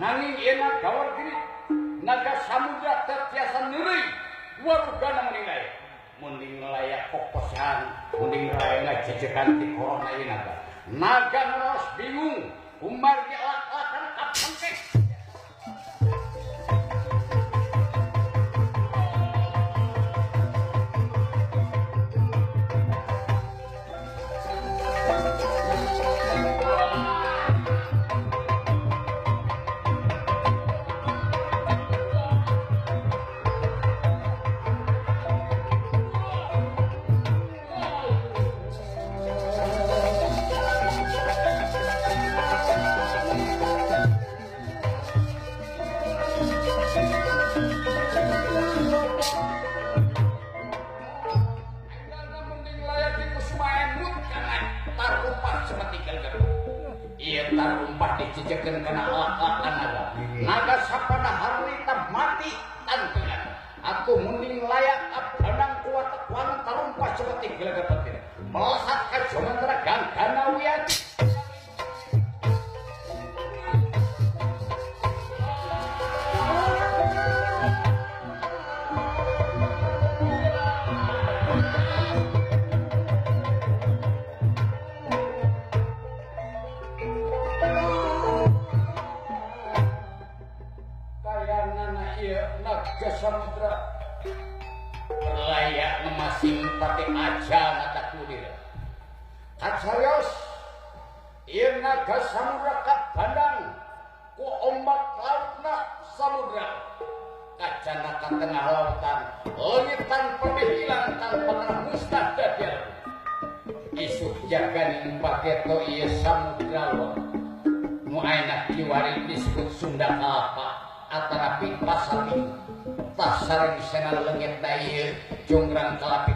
Nanging ieu naga giri naga samudra teu tiasa neureuy warugana mending layak. Mending layak kokosan, mending layak ngajejekan ti corona ieu naga. Naga neros bingung, kumargi alak-alakan kapengkeh. Dijejekeun kana alak-alakan naga. Naga sapada harita mati tantunan. Atuh munding layak abandang kuat tekuanan tarumpas seperti gelagat petir. Melesat ka jomantara ganggana wiyati. Samudra layak memasing pati aja mata kudir. Kacariyos ieu naga samudra kabandang ku ombak lautna samudra. Kacana ka tengah lautan, leungit tanpa hilang tanpa kena musnah dadial. Isuk jaganing paketo ieu samudra lor. Nu ayeuna kiwari disebut Sunda Kalapa atanapi Pasaping. Tah sareng sena leungit na ieu jonggrang kalapit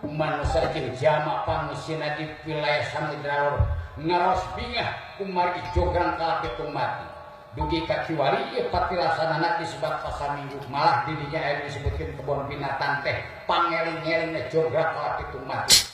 manusa jeung jama pangusina di wilayah Samudra Lor ngaros bingah kumargi jonggrang kalapit mati dugi ka kiwari ieu patilasanana disebat pasaminggu malah didinya aya disebutkeun kebon binatang teh pangeling-elingna jonggrang kalapit mati.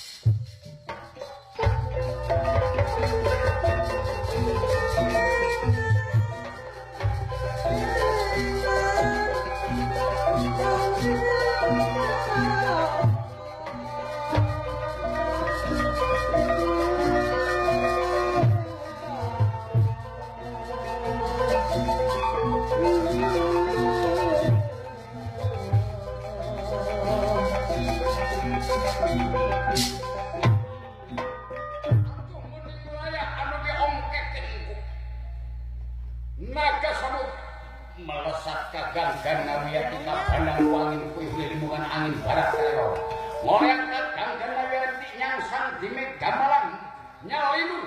Naga samudra melesat ka ganggan wiyati kabandang wangin kuyuh lilimungan angin barat kalewar. Ngoyak ka ganggan wiyati nyangsang di Megamalang nyalinur.